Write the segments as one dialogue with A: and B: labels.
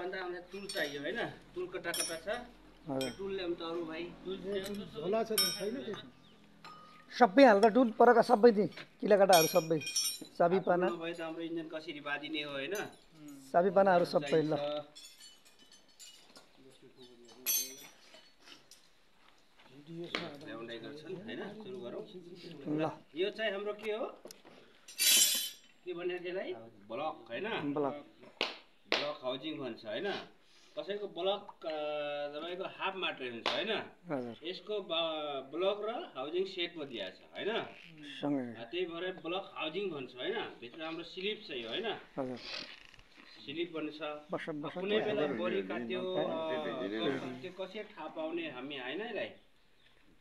A: भन्दा हामीलाई टुल चाहियो हैन टुल कता कता छ टुल ल्याउँ त अरु भाइ टुल
B: झोला छ छैन त्यसमा
C: सबै हाल्दा टुल परका सबै दि किलाकाटाहरु सबै चाबी पाना
A: भए त हाम्रो इन्जिन कसरी बादिने हो हैन
C: चाबी पानाहरु सबै ल
A: ल्याउँदै गर्छन् हैन सुरु गरौँ ल यो चाहिँ हाम्रो के हो के भन्ने त्यसलाई ब्लक हैन
C: ब्लक
A: हाउजिङ भन्छ हैन कसैको ब्लक तपाईको हाफ मात्रै हुन्छ हैन यसको ब्लक र हाउजिङ सेटमा दिएको छ हैन
C: सँगै
A: त्यही भएर ब्लक हाउजिङ भन्छ हैन भित्र हाम्रो स्लिप छ यो हैन
C: हजुर
A: स्लिप बन्छ कुनै बेला बोरी काट्यो त्यो कसरी थाहा पाउने हामी हैन यसलाई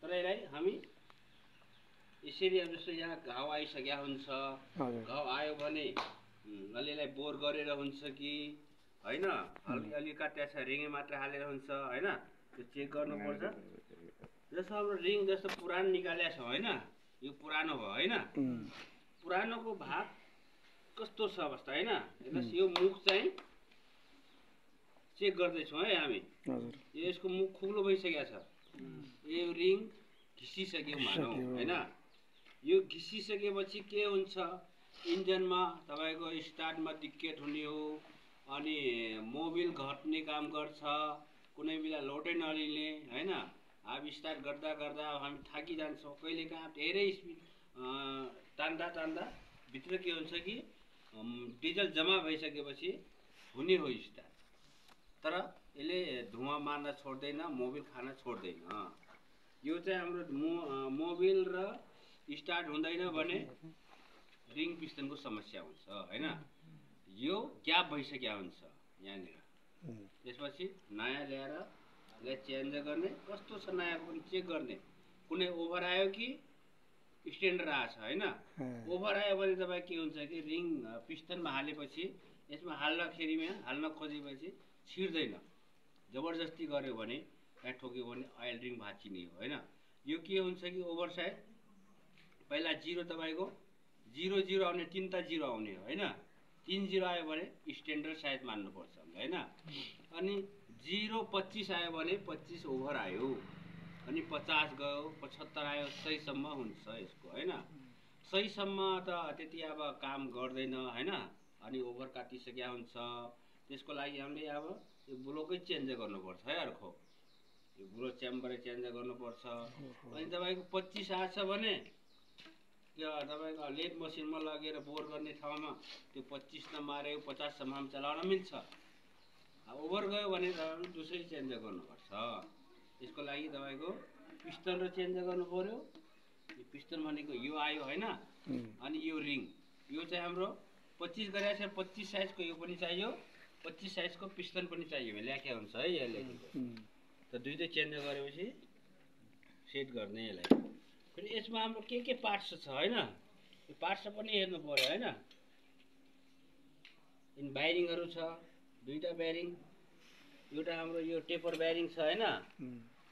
A: तर यसलाई हामी यसरी अब जस्तो यहाँ घाउ आइसक्या हुन्छ घाउ आयो भने अलिअलि बोर गरेर हुन्छ कि हैन अलि काट्या छ रिङ मात्र हालेर हुन्छ हैन त्यो चेक गर्नुपर्छ जस्तो हाम्रो रिङ जस्तो पुरानो निकाल्या छ हैन यो पुरानो हो हैन पुरानोको भाग कस्तो छ अवस्था हैन यो मुख चाहिँ चेक गर्दै छौं है हामी यसको मुख खुलो भइसक्या छ यो रिङ घिसिसक्यो मानौ हैन यो घिसिसकेपछि के हुन्छ इन्जिनमा तपाईको स्टार्टमा दिक्कत हुने हो अनि मोबिल घट्ने काम गर्छ कुनै बेला लोडै नलिने हैन अब स्टार्ट गर्दा गर्दा हामी थाकि जान्छौं कहिलेकाहीँ धेरै स्पिड तान्दा तान्दा भित्र के हुन्छ कि डिजल जम्मा भइसकेपछि हुने हो स्टार्ट तर यसले धुवा मार्न छोड्दैन मोबिल खान छोड्दैन यो चाहिँ हाम्रो मोबिल र स्टार्ट हुँदैन भने रिङ पिस्टनको समस्या हुन्छ हैन यो ग्याप भइसक्या हुन्छ यहाँनिर त्यसपछि नयाँ ल्याएर यसलाई चेन्ज गर्ने कस्तो छ नयाँको पनि चेक गर्ने कुनै ओभर आयो कि स्ट्यान्डर्ड आछ हैन ओभर आयो भने तपाईँ के हुन्छ कि रिङ पिस्टनमा हालेपछि यसमा हाल्न खोजेपछि छिर्दैन जबरजस्ती गर्यो भने यहाँ ठोक्यो भने अयल रिङ भाँचिने हो हैन यो के हुन्छ कि ओभर साइड पहिला 0 तपाईको 0 आउने 3 ता 0 आउने हो हैन 3 0 आयो भने स्ट्यान्डर्ड साइज मान्नु पर्छ हैन अनि 0 25 आयो भने 25 ओभर आयो अनि 50 गयो 75 आयो 100 सम्म हुन्छ यसको हैन 100 सम्म त त्यति अब काम गर्दैन हैन अनि ओभर काटिसक्या हुन्छ त्यसको लागि हामीले अब यो ब्लोकै चेन्ज गर्नुपर्छ है अर्को यो ब्लोक च्याम्बर चेन्ज गर्नुपर्छ अनि तपाईको 25 आछ भने त्यो तपाईको लेट मसिनमा लगेर बोर गर्ने ठाउँमा त्यो 25 न मार्यो 50 सम्म चलाउन मिल्छ ओभर गयो भने तपाईले दुसै चेन्ज गर्नुपर्छ यसको लागि तपाईको पिस्टन र चेन्ज गर्नु पर्यो यो पिस्टन भनेको यो आयो हैन अनि यो रिङ यो चाहिँ हाम्रो 25 गरेको छ 25 साइजको यो पनि चाहियो 25 साइजको पिस्टन पनि चाहियो लेख्या हुन्छ है यहाँ लेखेको त दुईटै चेन्ज गरेपछि सेट गर्ने यसलाई फेरि यसमा हाम्रो के पार्ट्स छ हैन यो पार्ट्स पनि हेर्नु पर्यो हैन इन बेयरिङहरु छ दुईटा बेयरिङ एउटा हाम्रो यो टेपर बेयरिङ छ हैन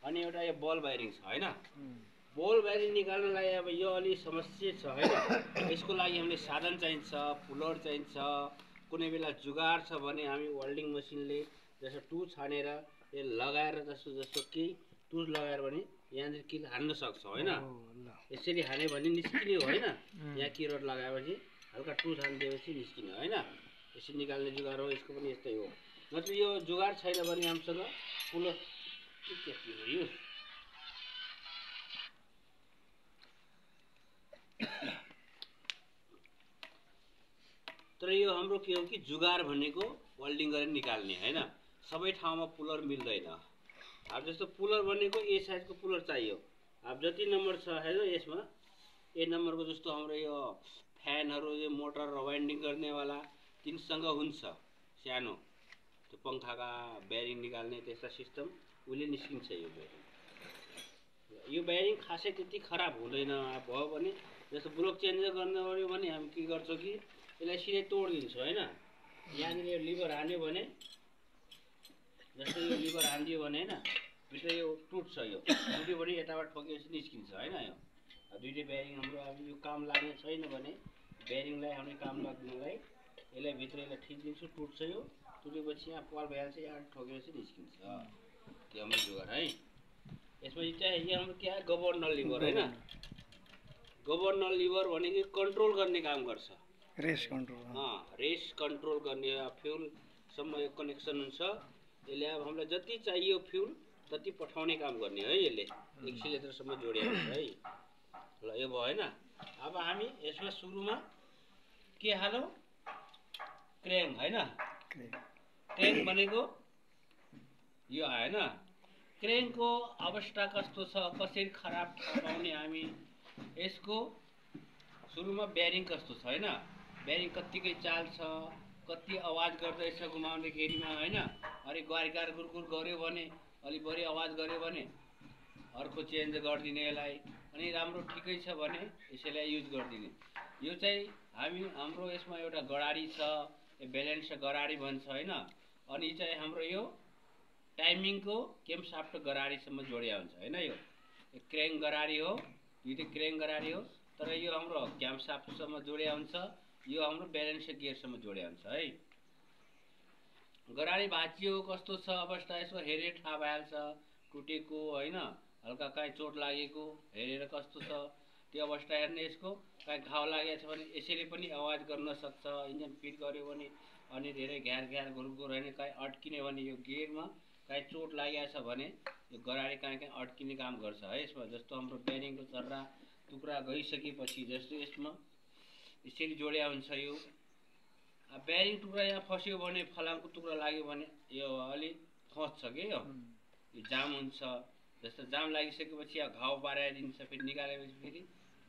A: अनि एउटा यो बल बेयरिङ छ हैन बल बेयरिङ निकाल्नलाई अब यो अलि समस्या छ हैन यसको लागि हामीले साधन चाहिन्छ पुलर चाहिन्छ कुनै बेला जुगाड छ भने हामी वेल्डिङ मसिनले जस्तो टु छानेर यो लगाएर जस्तो कि टुज लगाएर भने यहाँनिर किल हान्न सक्छ हैन यसरी हाने भने निस्किने हो हैन यहाँ किरोड लगाएपछि हल्का टुज हान्दिएपछि निस्किने हैन यसरी निकाल्ने जुगाड हो यसको पनि यस्तै हो नत्र यो जुगाड छैन भने हामीसँग पुलर के हो यो तर यो हाम्रो के हो कि जुगाड भनेको वेल्डिङ गरेर निकाल्ने हैन सबै ठाउँमा पुलर मिल्दैन अब जस्तो पुलर भनेको ए साइजको पुलर चाहियो अब जति नम्बर छ हैन यसमा ए नम्बरको जस्तो हाम्रो यो फ्यानहरु यो मोटर र वाइन्डिङ गर्ने वाला तिनसँग हुन्छ सानो त्यो पंखाका बेयरिङ निकाल्ने त्यस्ता सिस्टम उले निस्किन्छ यो बेयरिङ खासै त्यति खराब हुँदैन भयो भने जस्तो ब्लक चेन्ज गर्न पर्यो भने हामी के गर्छौं कि यसलाई सिधै तोड्दिन्छौं हैन यहाँनिर यो लिभर हान्यो भने जस्तो यो लिभर हान्दियो भने हैन भित्र यो टुट्छ यो टुट्यो भने यताबाट ठोकेपछि निस्किन्छ हैन यो दुईटै बेयरिङ हाम्रो अब यो काम लाग्ने छैन भने बेयरिङलाई हामीले काम लाग्नलाई यसलाई भित्र यसलाई ठिक दिन्छु टुट्छ यो तुरेपछि यहाँ पाल भइहाल्छ, यहाँ ठोकेपछि निस्किन्छ त्यो हाम्रो जुगाड है। यसमा चाहिँ यो हाम्रो के आयो, गभर्नर लिभर होइन। गभर्नर लिभर भनेको कन्ट्रोल गर्ने काम गर्छ,
C: रेस कन्ट्रोल।
A: रेस कन्ट्रोल गर्ने। फ्युलसम्म यो कनेक्सन हुन्छ, यसले अब हामीलाई जति चाहियो फ्युल तति पठाउने काम गर्ने है। यसले एक्सिलेटरसम्म जोडिएको छ है। ल यो भयो होइन। अब हामी यसमा सुरुमा के हालौँ, क्र्याङ्क होइन। क्र्याङ्क भनेको यो आयो होइन। क्र्याङ्कको अवस्था कस्तो छ, कसरी खराब थाहा पाउने हामी, यसको सुरुमा ब्यारिङ कस्तो छ होइन। ब्यारिङ कत्तिकै चाल छ, कति आवाज गर्दैछ घुमाउँदाखेरिमा होइन। अलिक गार गुरगुर गऱ्यो भने, अलिक बढी आवाज गऱ्यो भने अर्को चेन्ज गरिदिने यसलाई। अनि राम्रो ठिकै छ भने यसैलाई युज गरिदिने। यो चाहिँ हाम्रो यसमा एउटा गडाडी छ, यो ब्यालेन्स गडाडी भन्छ होइन। अनि चाहिँ हाम्रो यो टाइमिङको क्याम्पसाफ्ट गडाडीसम्म जोडिया हुन्छ होइन। यो क्र्याङ्क गडाडी हो, दुईटै क्र्याङ्क गडाडी हो, तर यो हाम्रो क्याम्पसाफ्टसम्म जोडिया हुन्छ, यो हाम्रो ब्यालेन्स गियरसम्म जोडिया हुन्छ है। गडाडी भाँचियो कस्तो छ अवस्था, यसो हेरेर थाहा भइहाल्छ, टुटेको होइन, हल्का काहीँ चोट लागेको हेरेर कस्तो छ त्यो अवस्था हेर्ने। यसको काहीँ घाउ लागेको छ भने यसैले पनि आवाज गर्न सक्छ, इन्जिन फिट गर्यो भने। अनि धेरै घ्यार घुरघुर होइन, काहीँ अड्किने भने यो गियरमा काहीँ चोट लागेको छ भने यो गडाडी काहीँ अड्किने काम गर्छ है यसमा। जस्तो हाम्रो ब्यारिङको चर्रा टुक्रा गइसकेपछि जस्तो यसमा यसरी जोडिया हुन्छ यो। ब्यारिङ टुक्रा यहाँ फस्यो भने, फलामको टुक्रा लाग्यो भने यो अलि खस्छ कि यो जाम हुन्छ। जस्तो जाम लागिसकेपछि यहाँ घाउ पाराइदिन्छ, फेरि निकालेपछि फेरि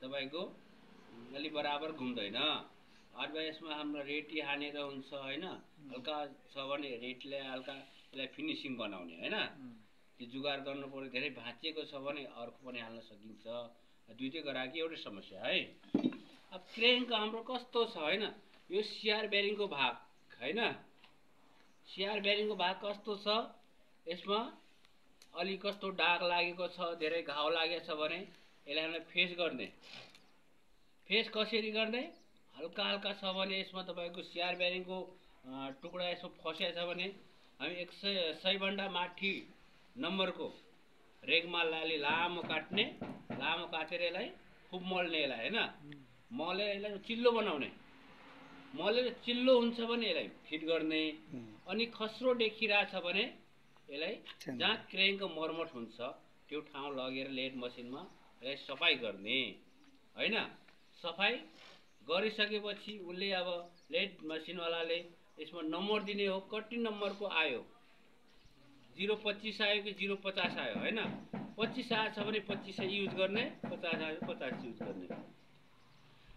A: तपाईँको अलि बराबर घुम्दैन। अथवा यसमा हाम्रो रेटी हानेर हुन्छ होइन। हल्का छ भने रेटले हल्का यसलाई फिनिसिङ बनाउने होइन, त्यो जुगाड गर्नु पऱ्यो। धेरै भाँचिएको छ भने अर्को पनि हाल्न सकिन्छ। दुइटै गराएको एउटै समस्या है। अब क्र्याङ्क हाम्रो कस्तो छ होइन, यो सिआर ब्यारिङको भाग होइन। सिआर ब्यारिङको भाग कस्तो छ, यसमा अलि कस्तो दाग लागेको छ, धेरै घाउ लागेको छ भने यसलाई हामीलाई फेस गर्ने। फेस कसरी गर्ने, हल्का हल्का छ भने यसमा तपाईँको सिआर ब्यारिङको टुक्रा यसो फसेको छ भने हामी 100 भन्दा माथि नम्बरको रेगमा अलि लामो काट्ने, लामो काटेर यसलाई खुब मल्ने यसलाई होइन। मलेर यसलाई चिल्लो बनाउने, मलेर चिल्लो हुन्छ भने यसलाई फिट गर्ने। अनि खस्रो देखिरहेछ भने यसलाई जहाँ क्र्याङ्कको मर्मत हुन्छ त्यो ठाउँ लगेर लेड मसिनमा यसलाई सफाइ गर्ने होइन। सफाइ गरिसकेपछि उसले अब लेड मसिनवालाले यसमा नम्बर दिने हो, कति नम्बरको आयो, 025 आयो कि 050 आयो होइन। 25 आएछ भने 25 युज गर्ने, 50 आयो 50 युज गर्ने।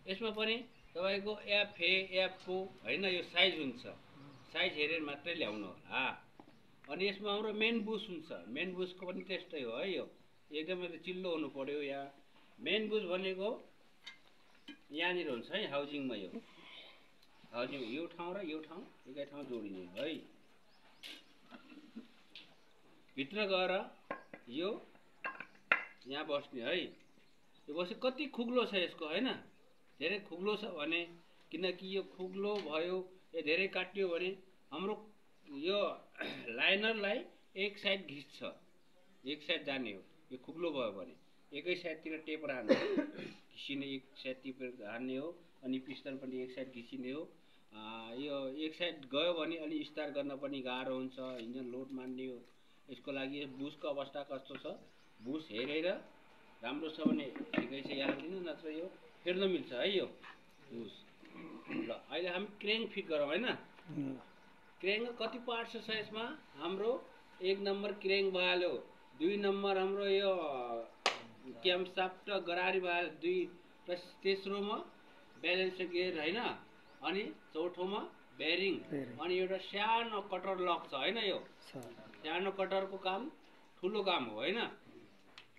A: यसमा पनि तपाईँको एफको होइन यो साइज हुन्छ, साइज हेरेर मात्रै ल्याउनु होला। अनि यसमा हाम्रो मेन बुस हुन्छ, मेन बुसको पनि त्यस्तै हो है। यो एकदमै चिल्लो हुनु पर्यो। यहाँ मेन बुस भनेको यहाँनिर हुन्छ है, हाउजिङमा। यो हाउजिङ यो ठाउँ र यो ठाउँ एकै ठाउँ जोडिने है। भित्र गएर यो यहाँ बस्ने है। यो बसी कति खुग्लो छ यसको होइन। धेरै खुग्लो छ भने, किनकि यो खुग्लो भयो, यो धेरै काटियो भने हाम्रो यो लाइनरलाई एक साइड घिच्छ, एक साइड जाने हो। यो खुग्लो भयो भने एकै साइडतिर टेप हान्ने, घिसिने, एक साइड टेप हान्ने हो। अनि पिस्टन पनि एक साइड घिसिने हो। यो एक साइड गयो भने अलि स्टार्ट गर्न पनि गाह्रो हुन्छ, इन्जिन लोड मान्ने हो। यसको लागि बुसको अवस्था कस्तो छ, बुस हेरेर राम्रो छ भने ठिकै छ यहाँ दिनु, नत्र यो फेर्न मिल्छ है यो बुस। ल अहिले हामी क्र्याङ्क फिट गरौँ होइन। क्र्याङ्क कति पार्ट्स छ यसमा, हाम्रो 1 नम्बर क्र्याङ्क भइहाल्यो, 2 नम्बर हाम्रो यो क्याम्पसाफ्ट गराडी भइहाल्यो, 2 प्लस तेस्रोमा ब्यालेन्स गियर होइन। अनि चौथोमा ब्यारिङ, अनि एउटा सानो कटर लक छ होइन। यो सानो कटरको काम ठुलो काम हो होइन।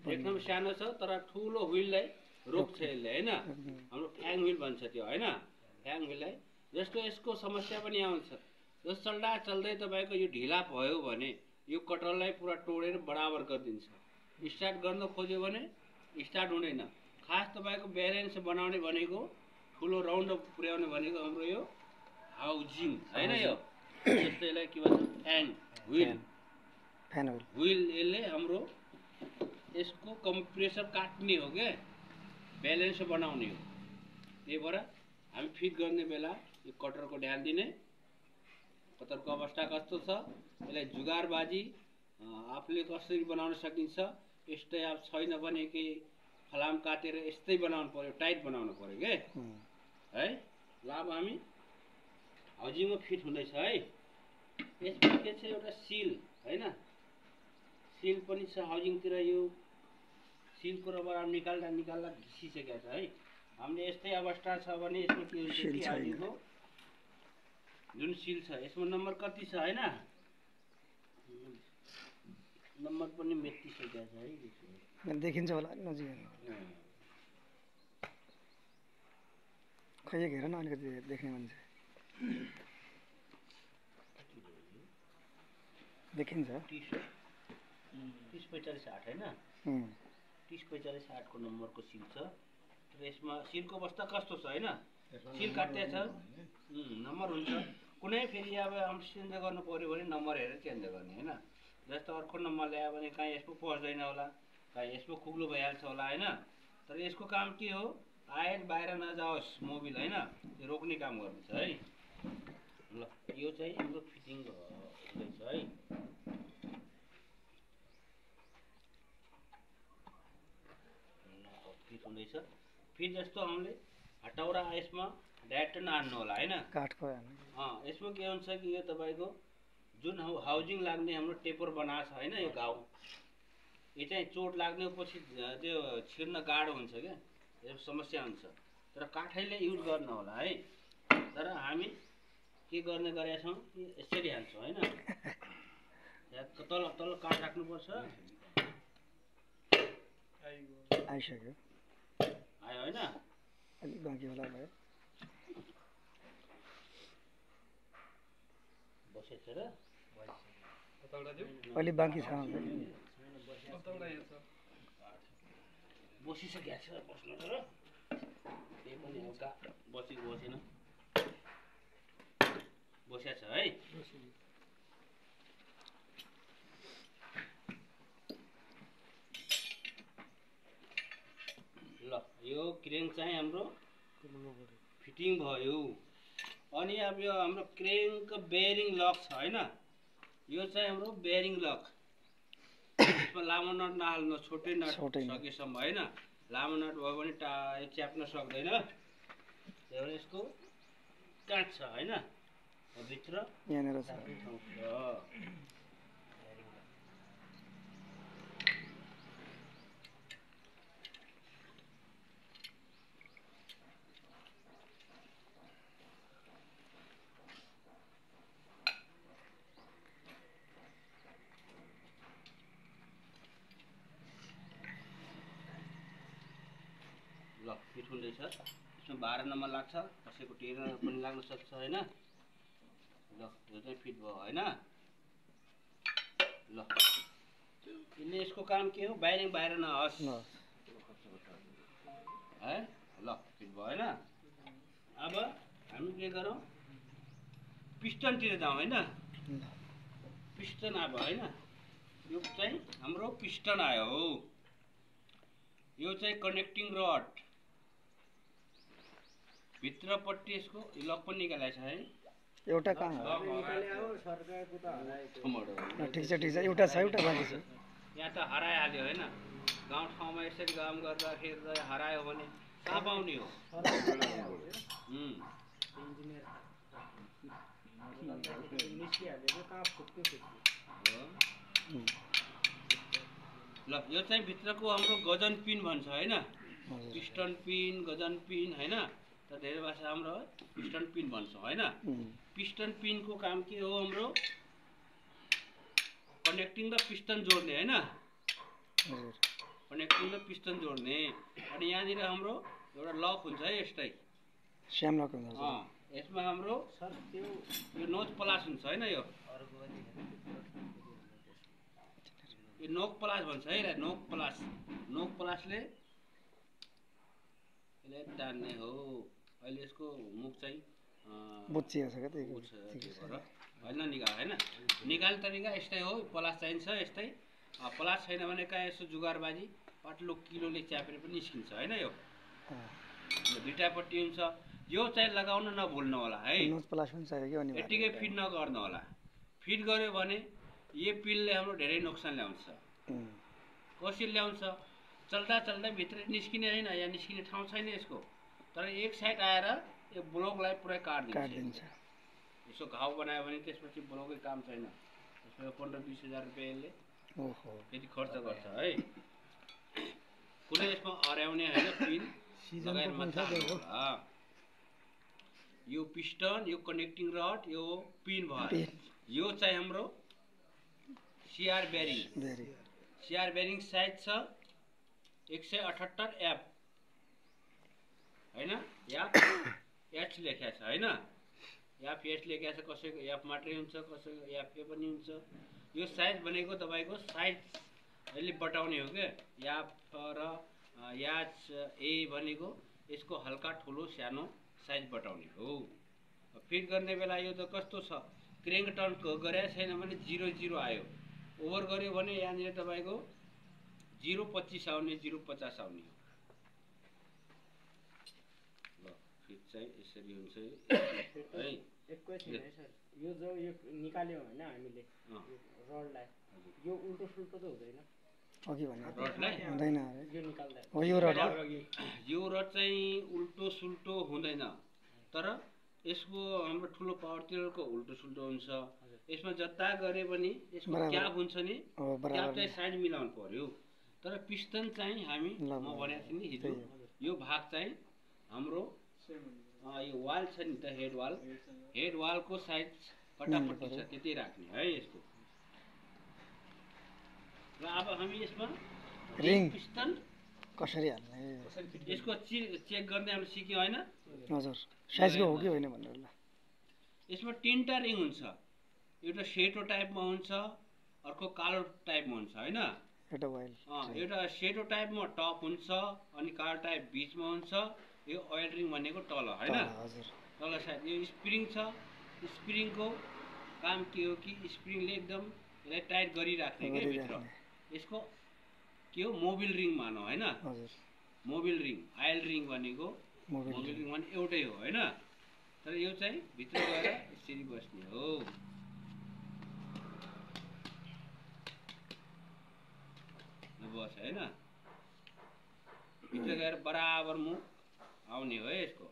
A: एकदम सानो छ तर ठुलो व्हिललाई रोक्छ यसले होइन। हाम्रो फ्याङ व्हिल भन्छ त्यो होइन, फ्याङ व्हिललाई। जस्तो यसको समस्या पनि आउँछ, जो चल्दै तपाईँको यो ढिला भयो भने यो कटरलाई पुरा तोडेर बराबर गरिदिन्छ। स्टार्ट गर्न खोज्यो भने स्टार्ट हुँदैन। खास तपाईँको ब्यालेन्स बनाउने भनेको, ठुलो राउन्ड पुर्याउने भनेको हाम्रो यो हाउजिङ होइन। यो जस्तै यसलाई के भन्छ फ्यान व्हिल
C: फ्यान हो
A: व्हिल यसले हाम्रो यसको कम्प्रेसर काट्ने हो क्या ब्यालेन्स बनाउने हो त्यही भएर हामी फिट गर्ने बेला यो कटरको ध्यान दिने कटरको अवस्था कस्तो छ यसलाई जुगारबाजी आफूले कसरी बनाउन सकिन्छ यस्तै अब छैन भने कि फलाम काटेर यस्तै बनाउनु पर्यो टाइट बनाउनु पर्यो के है ल अब हामी हाउजिङमा फिट हुँदैछ है यसमा के छ एउटा सिल हैन सिल पनि छ हाउजिङतिर यो सिलको रबर निकाल्दा घिसिसकेको छ है हामीले यस्तै अवस्था छ भने यसमा के हुन्छ कि हाउजिङको जुन सिल छ यसमा नम्बर कति छ हैन नम्बर पनि मेटिसकेको छ है
C: देखिन्छ होला नजिक खै हेर न अलिकति देख्ने मान्छे देखिन्छ
A: 3045 हैन 3045 को नम्बरको सिल छ र यसमा सिलको अवस्था कस्तो छ हैन सिल काट्या छ नम्बर हुन्छ कुनै फेरि अब चेन्ज गर्नु पर्यो भने नम्बर हेरेर चेन्ज गर्ने हैन जस्तो अर्को नम्बर ल्यायो भने कहीँ यसको पस्दैन होला कहीँ यसको खुग्लो भइहाल्छ होला हैन तर यसको काम के हो आएर बाहिर नजाओस् मोबिल हैन यो रोक्ने काम गर्छ है ल यो चाहिँ हाम्रो फिटिङ हुँदैछ है फिट हुँदैछ फिट जस्तो हामीले हटौरा यसमा डाइरेक्ट नहान्नु होला हैन
C: काठको
A: यसमा के हुन्छ कि यो तपाईको जुन हाउजिङ लाग्ने हाम्रो टेपर बनाएको छ हैन यो घाउ यो चाहिँ चोट लाग्ने पछि त्यो छिर्न गाह्रो हुन्छ क्या यो समस्या हुन्छ तर काठैले युज गर्न होला है तर हामी के गर्ने गरेका छौँ यसरी हान्छौँ हैन तल तल काठ राख्नुपर्छ
C: आइसक्यो
A: आयो हैन
C: अलि बाँकी होला भयो
A: बसेछ र
C: अलि बाँकी छ
A: बसिसकेको छ बस्नु तर त्यही पनि हल्का बसेको बसेन बस्या छ है ल यो क्रेन चाहिँ हाम्रो फिटिङ भयो अनि अब यो हाम्रो क्रेनको बेयरिङ लक छ हैन यो चाहिँ हाम्रो बेयरिङ लक यसमा लामो नट नहाल्नु छोटै नट सकेसम्म हैन लामो नट भयो भने च्याप्न सक्दैन त्यही भएर यसको काठ छ हैन भित्र
C: यहाँनिर छ
A: ल फिट हुँदैछ यसमा 12 नम्बर लाग्छ कसैको 13 पनि लाग्न सक्छ हैन ल यो चाहिँ फिट भयो हैन ल यसले यसको काम के हो बाहिर नहोस् है ल फिट भयो हैन अब हामी के गरौँ पिस्टनतिर जाउँ हैन पिस्टन अब हैन यो चाहिँ हाम्रो पिस्टन आयो हो यो चाहिँ कनेक्टिङ रड भित्रपट्टि यसको लक पनि निकालेको छ है
C: एउटा कहाँ हो ठिक छ एउटा छ एउटा बाँकी छ
A: यहाँ त हराइहाल्यो हैन गाउँ ठाउँमा यसरी काम गर्दाखेरि हरायो भने कहाँ पाउने हो ल यो चाहिँ भित्रको हाम्रो गजन पिन भन्छ हैन पिस्टन पिन गजन पिन हैन त धेरै भाषा हाम्रो पिस्टन पिन भन्छौँ हैन पिस्टन पिनको काम के हो हाम्रो कनेक्टिङ र पिस्टन जोड्ने हैन कनेक्टिङ र पिस्टन जोड्ने अनि यहाँनिर हाम्रो एउटा लक हुन्छ है यस्तै
C: स्याम लक हुन्छ
A: यसमा हाम्रो यो नोच प्लास हुन्छ हैन यो नोक प्लास भन्छ है नोक प्लासले यसले तान्ने हो अहिले यसको मुख चाहिँ
C: बुच्चिएको छ क्या
A: होइन निकाल होइन निकाल्ने तरिका यस्तै हो पलास चाहिन्छ यस्तै पलास छैन भने कहाँ यसो जुगारबाजी पातलो किलोले च्यापेर पनि निस्किन्छ होइन यो दुईटापट्टि हुन्छ यो चाहिँ लगाउन नभुल्नु होला है
C: प्लास पनि चाहियो कि अनि
A: यत्तिकै फिट नगर्नु होला फिट गर्यो भने यो पिलले हाम्रो धेरै नोक्सान ल्याउँछ कसरी ल्याउँछ चल्दा चल्दा भित्र निस्किने होइन या निस्किने ठाउँ छैन यसको तर एक साइड आएर यो ब्लकलाई पुरै काटिदिन्छ यसो घाउ बनायो भने त्यसपछि ब्लकै काम छैन त्यसमा 15-20 हजार रुपियाँ यसले त्यति खर्च गर्छ है कुनै यसमा हराउने होइन पिन लगाएर मात्र यो पिस्टन यो कनेक्टिङ रड यो पिन भयो यो चाहिँ हाम्रो सीआर बेरिङ साइज छ 178 एफ हैन एफ एच लेखेको छ हैन एफ एच लेखेको छ कसैको एफ मात्रै हुन्छ कसैको एफ ए पनि हुन्छ यो साइज भनेको तपाईको साइज अहिले बटाउने हो के एफ र एच ए भनेको यसको हल्का ठुलो सानो साइज बटाउने हो फिट गर्ने बेला यो त कस्तो छ क्रेङ्क टर्न गरे छैन भने 0-0 आयो ओभर गर्यो भने यहाँनिर तपाईको 0.25 आउने 0.50 आउने ल फिट चाहिँ यसरी हुन्छ है
D: एक क्वेशन है सर यो जो यो निकाल्यो हैन हामीले रडलाई यो उल्टो सुल्टो त हुँदैन
C: अघि भने
A: रडलाई
C: हुँदैन
D: यो निकाल्दा
C: हो यो रड
A: चाहिँ उल्टो सुल्टो हुँदैन तर यसको हाम्रो ठुलो पावर टिलरको उल्टो सुल्टो हुन्छ यसमा जता गरे पनि यसको क्याप हुन्छ नि क्याप चाहिँ साइड मिलाउनु पर्यो तर पिस्टन चाहिँ हामी म भनेको थिएँ नि हिजो यो भाग चाहिँ हाम्रो यो वाल छ नि त हेड वालको साइज कटापट्टि छ त्यति राख्ने है यसको र अब हामी यसमा
C: रिङ
A: पिस्टन
C: कसरी हाल्ने
A: यसको चेक गर्ने हामी सिक्यौँ हैन
C: हजुर साइजको हो कि होइन भनेर ल
A: यसमा 3टा रिङ हुन्छ एउटा सेतो टाइपमा हुन्छ अर्को कालो टाइपमा हुन्छ हैन
C: एउटा वाइल
A: एउटा सेतो टाइपमा टप हुन्छ अनि कालो टाइप बीचमा हुन्छ यो ओइल रिङ भनेको तल हैन
C: हजुर
A: तल साइड यो स्प्रिङ छ स्प्रिङको काम के हो कि स्प्रिङले एकदम यसलाई टाइट गरिराख्ने के भित्र यसको के हो मोबिल रिङ मानौ हैन
C: हजुर
A: मोबिल रिङ आयल रिङ भनेको मोबिल रिङ भने एउटै हो हैन तर यो चाहिँ भित्र गएर यसरी बस्ने हो बस हैन भित्र गएर बराबर मुख आउने हो यसको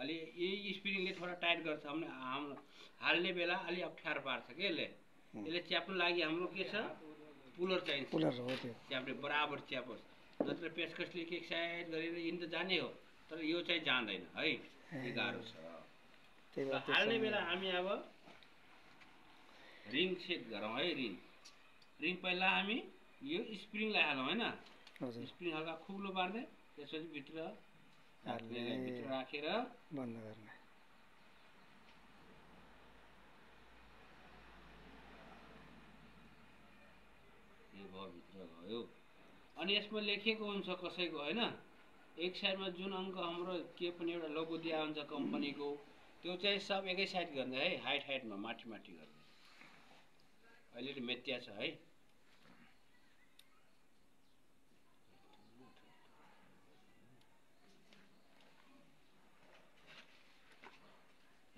A: अलि यही स्प्रिङले थोडा टाइट गर्छ हाम्रो हाल्ने बेला अलि अप्ठ्यारो पार्छ के यसले च्याप्नु लागि हाम्रो के छ पुलर चाहिन्छ
C: पुलर हो त्यो
A: च्याप्ने बराबर च्यापोस् नत्र पेचकसले एक साइड गरेर इन त जाने हो तर यो चाहिँ जाँदैन है यो गाह्रो छ हाल्ने बेला हामी अब रिङ सेट गरौँ है रिङ पहिला हामी यो स्प्रिङलाई हालौँ हैन स्प्रिङ हल्का खुब्लो पार्ने त्यसपछि भित्र राखेर
C: बन्द गर्ने
A: यो भयो भित्र गयो अनि यसमा लेखेको हुन्छ कसैको हैन एक साइडमा जुन अङ्क हाम्रो के पनि एउटा लोगो दिया हुन्छ कम्पनीको त्यो चाहिँ सब एकै साइड गर्ने है हाइटमा माथि गर्ने अहिले मेत्या छ है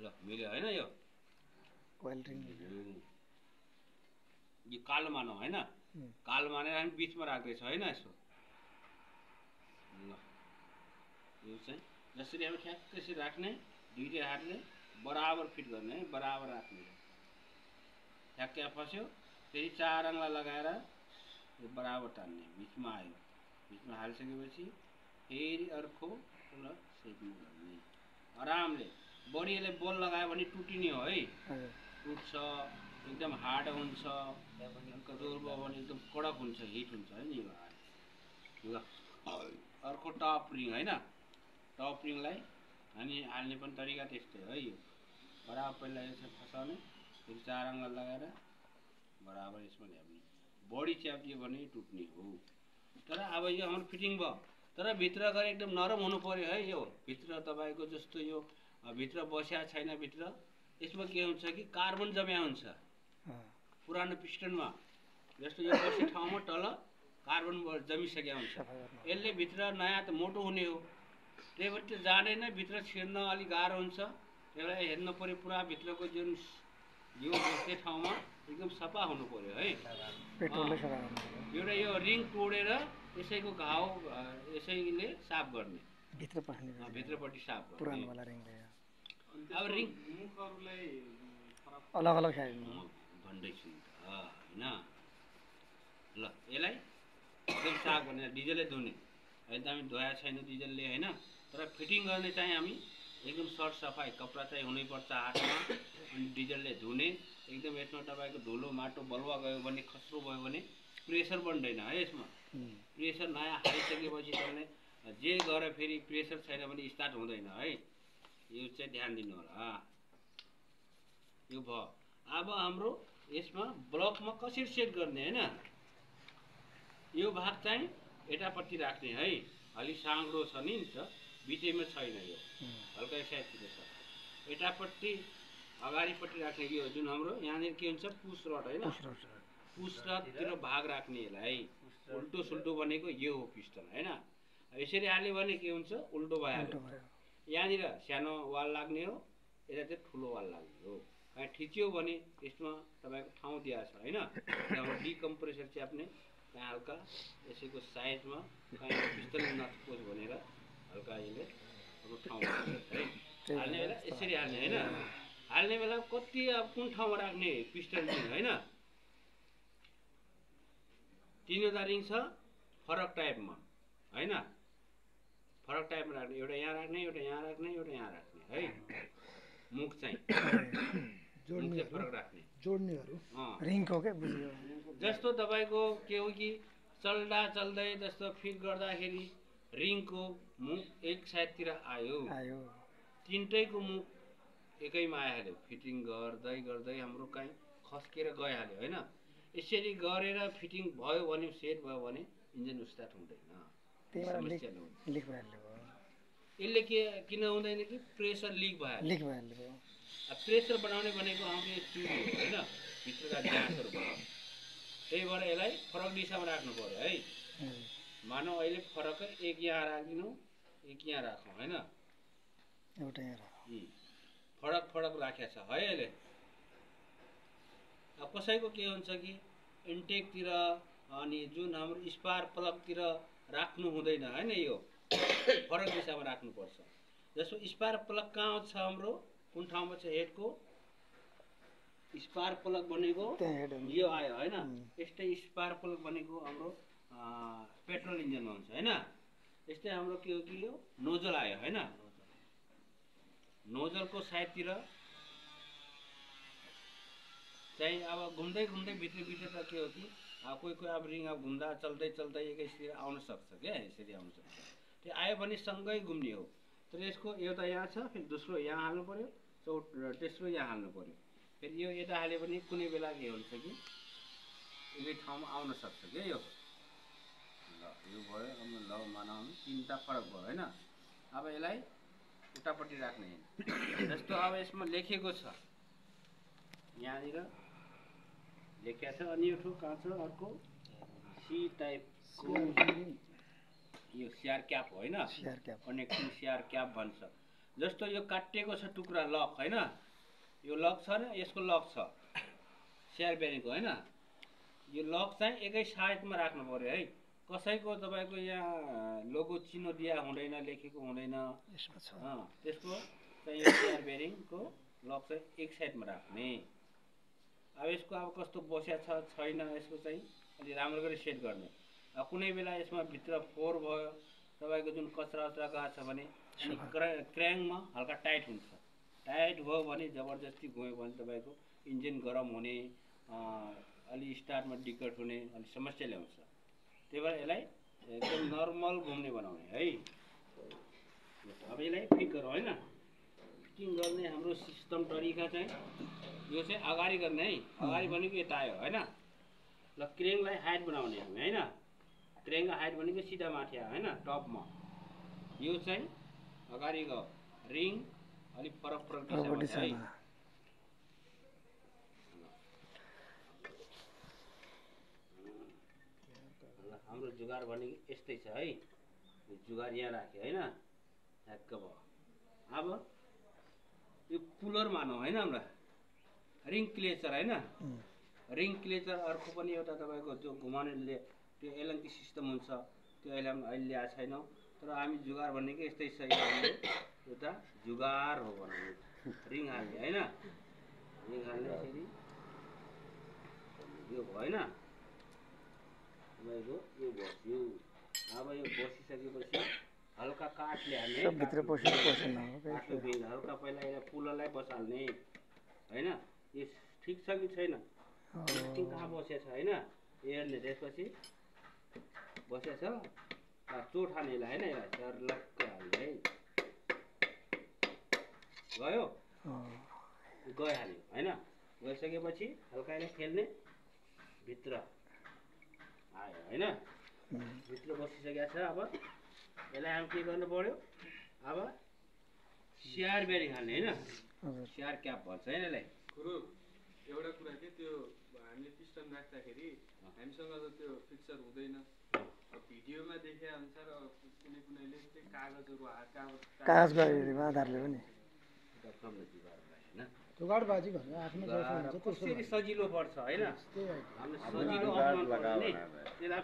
A: ल मिल्यो हैन यो
C: ओइल रिङ
A: यो कालो मानौ हैन कालो मानेर हामी बीचमा राख्दै छौ हैन यसो ल यो चाहिँ जसरी हामी ठ्याक्कै यसरी राख्ने दुईटै हातले बराबर फिट गर्ने है बराबर राख्ने ठ्याक्कै फस्यो फेरि 4 आङ्ला लगाएर यो बराबर तान्ने बीचमा आयो बीचमा हालिसकेपछि फेरि अर्को ल सेटिङ गर्ने आरामले बढी यसले बल लगायो भने टुटिने हो है टुट्छ एकदम हार्ड हुन्छ कठोर भयो भने एकदम कडक हुन्छ हिट हुन्छ है नि ल अर्को टप रिङ हैन टप रिङलाई हामी हाल्ने पनि तरिका त्यस्तै है यो बराबर पहिला यसरी फसाउने फेरि 4 आङ्ला लगाएर बराबर यसमा ल्याउने बढी च्याप्दियो भने टुट्ने हो तर अब यो हाम्रो फिटिङ भयो तर भित्र गएर एकदम नरम हुनु पर्यो है यो भित्र तपाईको जस्तो यो भित्र बस्या छैन भित्र यसमा के हुन्छ कि कार्बन जम्या हुन्छ पुरानो पिस्टनमा जस्तो यो बस्ने ठाउँमा तल कार्बन जमिसकेको हुन्छ यसले भित्र नयाँ त मोटो हुने हो त्यही भएर त्यो जाँदैन भित्र छिर्न अलिक गाह्रो हुन्छ त्यही भएर हेर्नु पर्यो पुरा भित्रको जुन यो बस्ने ठाउँमा एकदम सफा हुनु पर्यो है एउटा यो रिङ तोडेर यसैको घाउ यसैले साफ गर्ने भित्रपट्टि साफ गर्ने अब रिङ
C: अलग अलग
A: भन्दैछु होइन ल यसलाई एकदम साफ गर्ने डिजलले धुने अहिले त हामी धोएको छैन डिजलले होइन तर फिटिङ गर्ने चाहिँ हामी एकदम सर्ट सफाइ कपडा चाहिँ हुनैपर्छ हातमा अनि डिजलले धुने एकदम यसमा तपाईँको धुलो माटो बलुवा गयो भने खस्रो भयो भने प्रेसर बन्दैन है यसमा प्रेसर नयाँ हालिसकेपछि तपाईँले जे गरेर फेरि प्रेसर छैन भने स्टार्ट हुँदैन है यो चाहिँ ध्यान दिनु होला यो भयो अब हाम्रो यसमा ब्लकमा कसरी सेट गर्ने होइन यो भाग चाहिँ यतापट्टि राख्ने है अलि साङ्ग्रो छ नि त बिचैमा छैन यो हल्का साइडतिर छ यतापट्टि अगाडिपट्टि राख्ने यो जुन हाम्रो यहाँनिर के हुन्छ पुस रड होइन पुस रडतिर भाग राख्ने यसलाई उल्टो सुल्टो बनेको यो हो पिस्टन होइन यसरी हाल्यो भने के हुन्छ उल्टो भइहाल्यो यहाँनिर सानो वाल लाग्ने हो यता चाहिँ ठुलो वाल लाग्ने हो कहीँ ठिच्यो भने यसमा तपाईँको ठाउँ दिएको छ होइन त्यहाँबाट डिकम्प्रेसर च्याप्ने त्यहाँ हल्का यसैको साइडमा कहीँ पिस्टन नचुकोस् भनेर हल्का यसले अब ठाउँ है हाल्ने बेला यसरी हाल्ने होइन हाल्ने बेला कति अब कुन ठाउँमा राख्ने पिस्टन रिङ होइन तिनवटा रिङ छ फरक टाइपमा होइन फरक टाइपमा राख्ने एउटा यहाँ राख्ने एउटा यहाँ राख्ने एउटा यहाँ राख्ने है मुख चाहिँ फरक राख्ने
B: जोड्नेहरू
C: रिङको के बुझ्यो
A: जस्तो तपाईँको के हो कि चल्दै जस्तो फिट गर्दाखेरि रिङको मुख एक साइडतिर आयो तिनटैको मुख एकैमा आइहाल्यो फिटिङ गर्दै हाम्रो कहीँ खस्केर गइहाल्यो होइन यसरी गरेर फिटिङ भयो भने सेट भयो भने इन्जिन स्टार्ट हुँदैन यसले के किन हुँदैन कि प्रेसर लिक भयो प्रेसर बनाउने भनेको हाम्रो चुरी हो होइन भित्रका ग्यासहरू भयो त्यही भएर यसलाई फरक दिशामा राख्नु पर्यो है मानौ अहिले फरकै एक यहाँ राखिदिनु एक यहाँ राखौँ होइन फरक राखेको छ है अहिले अब कसैको के हुन्छ कि इन्टेकतिर अनि जुन हाम्रो स्पार्क प्लगतिर राख्नु हुँदैन होइन यो फरक दिशामा राख्नुपर्छ जस्तो स्पार्क प्लग कहाँ छ हाम्रो कुन ठाउँमा छ हेडको स्पार्क प्लग बनेको यो आयो होइन यस्तै स्पार्क प्लग बनेको हाम्रो पेट्रोल इन्जिनमा हुन्छ होइन यस्तै हाम्रो के हो कि यो नोजल आयो होइन नोजलको साइडतिर चाहिँ अब घुम्दै भित्र त के हो कि कोही अब रिङ अब घुम्दा चल्दै एकैतिर आउन सक्छ क्या यसरी आउन सक्छ त्यो आयो भने सँगै घुम्ने हो तर यसको एउटा यहाँ छ फेरि दोस्रो यहाँ हाल्नु पर्यो तेस्रो यहाँ हाल्नु पर्यो फेरि यो यता हाल्यो भने कुनै बेला के हुन्छ कि एकै ठाउँमा आउन सक्छ क्या यो ल यो भयो अब ल मानौँ तिनवटा फरक भयो होइन अब यसलाई उतापट्टि राख्ने जस्तो अब यसमा लेखेको छ यहाँनिर लेखेको छ अनि यो कहाँ छ अर्को सी टाइपको यो सिआर क्याप होइन कनेक्टिङ सिआर क्याप भन्छ जस्तो यो काटिएको छ टुक्रा लक होइन यो लक छ र यसको लक छ सिआर बेरिङको होइन यो लक चाहिँ एकै साइडमा राख्नु पर्यो है कसैको तपाईँको यहाँ लोगो चिनो दिया हुँदैन लेखेको हुँदैन त्यसको चाहिँ यो सिआर बेरिङको लक चाहिँ एक साइडमा राख्ने अब यसको अब कस्तो बस्या छैन यसको चाहिँ अलि राम्रो गरी सेट गर्ने अब कुनै बेला यसमा भित्र फोहोर भयो तपाईँको जुन कचरा गएको छ भने क्र्याङमा हल्का टाइट हुन्छ टाइट भयो भने जबरजस्ती गयो भने तपाईँको इन्जिन गरम हुने अलि स्टार्टमा दिक्कत हुने अलि समस्या ल्याउँछ त्यही भएर यसलाई एकदम नर्मल घुम्ने बनाउने है अब यसलाई फिट गरौँ होइन फिटिङ गर्ने हाम्रो सिस्टम तरिका चाहिँ यो चाहिँ अगाडि गर्ने है अगाडि भनेको यता आयो होइन ल क्रेङलाई हाइट बनाउने हामी होइन क्रेङको हाइट भनेको सिधा माथि आयो होइन टपमा यो चाहिँ अगाडि गयो रिङ अलिक फरक दिशामा छ है। हाम्रो जुगार भनेको यस्तै छ है। यो जुगार यहाँ राख्यो हैन, ठ्याक्क भयो। अब यो पुलर मानौँ हैन, हाम्रा रिङ क्लेचर हैन, रिङ क्लेचर अर्को पनि एउटा तपाईँको जो घुमाउनेले त्यो एलङ्की सिस्टम हुन्छ, त्यो अहिले ल्याएको छैनौँ। तर हामी जुगार भनेको यस्तै छ, एउटा जुगार हो भन्ने रिङ हाल्ने हैन, रिङ हाल्ने यसरी यो भयो हैन, तपाईँको यो बस्यो। अब यो बसिसकेपछि हल्का काठले हाल्ने,
C: भित्र पसेर पसेन
A: काठको बिल हल्का पहिला यसलाई पुललाई बसाल्ने हैन। यो ठिक छ कि छैन, कहाँ बसेछ हैन, हेर्ने। त्यसपछि बसेछ चोट हानेलाई हैन, यसलाई चर्लक्क हाल्ने है, गयो गइहाल्यो हैन। गइसकेपछि हल्का यसलाई खेल्ने, भित्र आयो हैन, भित्र बसिसकेको छ। अब यसलाई हामी के गर्नु पर्यो, अब स्याहार बेरिङ हाल्ने हैन, स्याहार क्याप भन्छ हैन यसलाई।
E: गुरु एउटा कुरा के, त्यो हामीले पिस्टन राख्दाखेरि हामीसँग त त्यो फिक्सर हुँदैन। भिडियोमा देखे अनुसार कुनैले चाहिँ कागजहरू
C: कागजको आधारले पनि
B: जुगाडबाजी भनेर आफ्नो
A: कसरी सजिलो पर्छ हैन,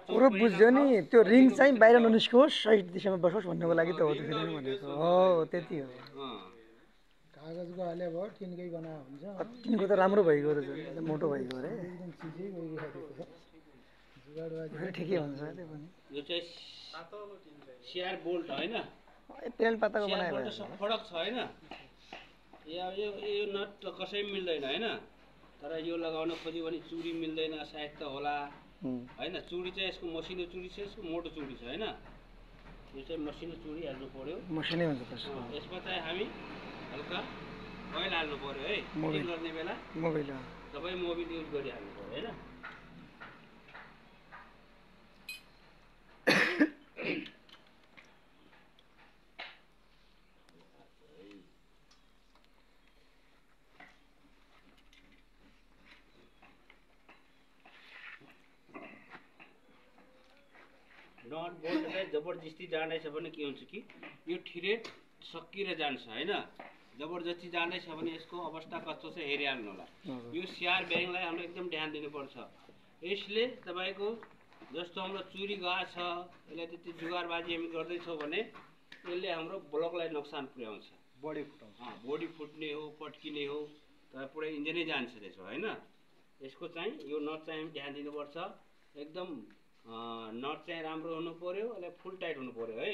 C: पुरो बुझ्यो नि। त्यो रिङ चाहिँ बाहिर ननिस्कोस्, सही दिशामा बसोस् भन्नुको लागि त हो त्यो फेरि भनेको हो, त्यति हो।
B: कागजको हाले भयो, टिनकै बना हुन्छ,
C: टिनको त राम्रो भइगयो रहेछ, मोटो भइगयो अरे,
B: एकदम चिजै गइरहेको छ। जुगाडबाजी
C: ठिकै हुन्छ त्यो पनि।
A: यो चाहिँ स्याहार बोल्ट हैन,
C: पेरेल पाताको बनायो
A: बोल्ट सब फरक छ हैन। यो नट त कसै मिल्दैन हैन, तर यो लगाउन खोज्यो भने चुडी मिल्दैन सायद त होला हैन। चुडी चाहिँ यसको मसिनो चुडी छ, यसको मोटो चुडी छ हैन। यो चाहिँ मसिनो चुडी हाल्नु पर्यो,
C: मसिनै हुन्छ त।
A: यसमा चाहिँ हामी हल्का ओइल हाल्नु पर्यो है, फिटिङ गर्ने बेला
C: मोबिल
A: सबै मोबिल युज गरिहाल्नु पर्यो हैन। नट बोल्ट चाहिँ जबरजस्ती जाँदैछ भने के हुन्छ कि यो ठिरेट सकिएर जान्छ हैन। जबरजस्ती जाँदैछ भने यसको अवस्था कस्तो छ हेरिहाल्नु होला। यो स्याहार बेरिङलाई हामीले एकदम ध्यान दिनुपर्छ। यसले तपाईँको जस्तो हाम्रो चुरी गएको छ, यसलाई त्यति जुगारबाजी हामी गर्दैछौँ भने यसले हाम्रो ब्लकलाई नोक्सान पुर्याउँछ, बडी फुट्ने हो, पट्किने हो, तर पुरै इन्जिनै जान्छ त्यसो हैन। यसको चाहिँ यो नट चाहिँ हामी ध्यान दिनुपर्छ, एकदम नट चाहिँ राम्रो हुनु पर्यो, यसलाई फुल टाइट हुनु पर्यो है।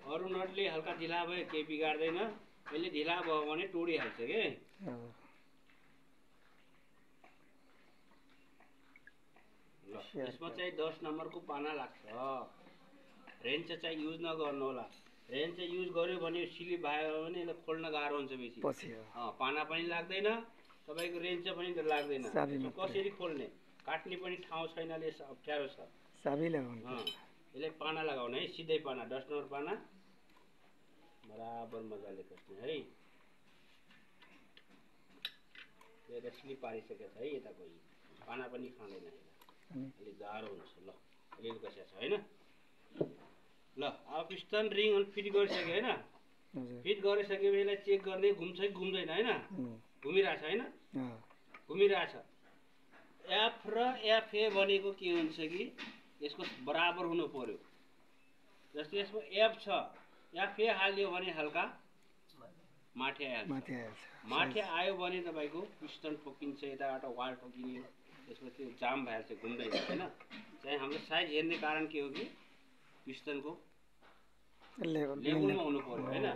A: अरू नटले हल्का ढिला भयो केही बिगार्दैन, यसले ढिला भयो भने टोडिहाल्छ के। ल यसमा चाहिँ 10 नम्बरको पाना लाग्छ। रेन्च चाहिँ युज नगर्नु होला, रेन्च चाहिँ युज गर्यो भने स्लिप भयो भने यसलाई खोल्न गाह्रो हुन्छ बेसी, पाना पनि लाग्दैन, तपाईँको रेन्च पनि त लाग्दैन। कसरी खोल्ने, काट्ने पनि ठाउँ छैनले अप्ठ्यारो छ।
C: चाबी लगाउनु,
A: यसलाई पाना लगाउने है, सिधै पाना 10 नम्बर पाना बराबर मजाले कस्ने है। यो स्लिप पारिसकेको छ है, यता गयो पाना पनि खाँदैन, अलिक गाह्रो हुन्छ। ल अलिअलि कसिया छ हैन। ल अब पिस्टन रिङ फिट गरिसक्यो हैन, फिट गरिसकेपछि यसलाई चेक गर्ने घुम्छ कि घुम्दैन हैन, घुमिरहेछ हैन, घुमिरहेछ। एफ र एफए भनेको के हुन्छ कि यसको बराबर हुनु पर्यो। जस्तै यसको एफ छ, एफए हाल्यो भने हल्का माथि आइहाल्छ, माथि आयो भने तपाईँको पिस्टन ठोकिन्छ, यताबाट वाल ठोकिने, त्यसको त्यो जाम भइहाल्छ, घुम्दैन हैन। चाहिँ हाम्रो साइज हेर्ने कारण के हो कि पिस्टनको लेभलमा हुनु पर्यो हैन।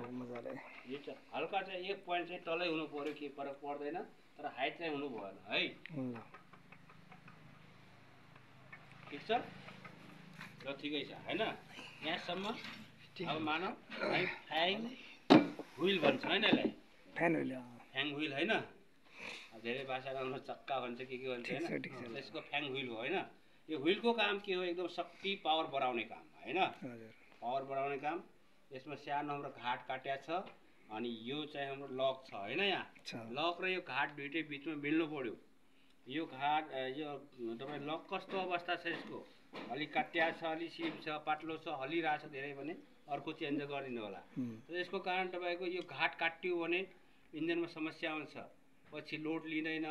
A: यो चाहिँ हल्का चाहिँ 1 पोइन्ट चाहिँ तलै हुनु पर्यो, केही फरक पर्दैन, तर हाइट चाहिँ हुनु भएन है। ठिक छ, र ठिकै छ हैन यहाँसम्म। अब मानौ हामी फ्याङ व्हिल भन्छ हैन यसलाई, फ्याङ व्हिल हैन। धेरै भाषामा हाम्रो चक्का भन्छ के भन्छ हैन, यसको फ्याङ व्हिल हो हैन। यो व्हिलको काम के हो, एकदम शक्ति पावर बढाउने काम हैन, पावर बढाउने काम। यसमा सानो हाम्रो घाट काट्या छ अनि यो चाहिँ हाम्रो लक छ होइन यहाँ
C: अच्छा
A: लक र यो घाट दुइटै बिचमा मिल्नु पर्यो यो घाट यो तपाईँ लक कस्तो अवस्था छ यसको अलि काट्या छ अलि सिप छ पातलो छ हलिरहेछ धेरै भने अर्को चेन्ज गरिदिनु होला र यसको कारण तपाईँको यो घाट काटियो भने इन्जिनमा समस्या आउँछ पछि लोड लिँदैन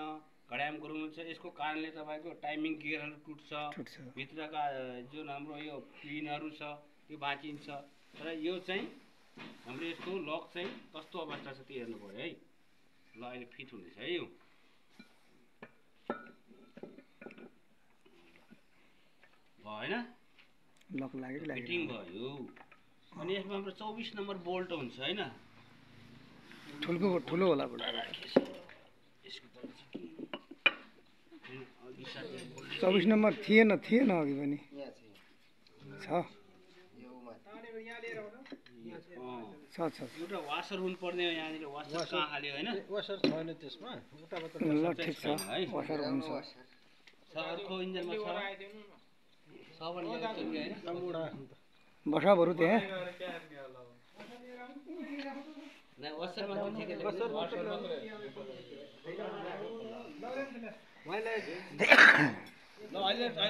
A: घड्याम गराउनुहुन्छ यसको कारणले तपाईँको टाइमिङ गियरहरू टुट्छ भित्रका जुन हाम्रो यो पिनहरू छ त्यो भाँचिन्छ र यो चाहिँ हाम्रो यसको लक चाहिँ कस्तो अवस्था छ त्यो हेर्नु पऱ्यो है ल अहिले फिट हुँदैछ है यो होइन
C: लक लाग्यो
A: फिटिङ भयो अनि यसमा हाम्रो 24 नम्बर बोल्ट हुन्छ होइन
C: ठुलो होला बडा 24 नम्बर थिएन अघि पनि छ
A: एउटा वासर हुनुपर्ने हो यहाँनिर वासर कहाँ हाल्यो होइन
B: वासर छैन त्यसमा उताबाट
C: ल ठिक छ वासर हुन्छ
A: छ अर्को इन्जिनमा छ भने
C: बसा बरु त्यहाँ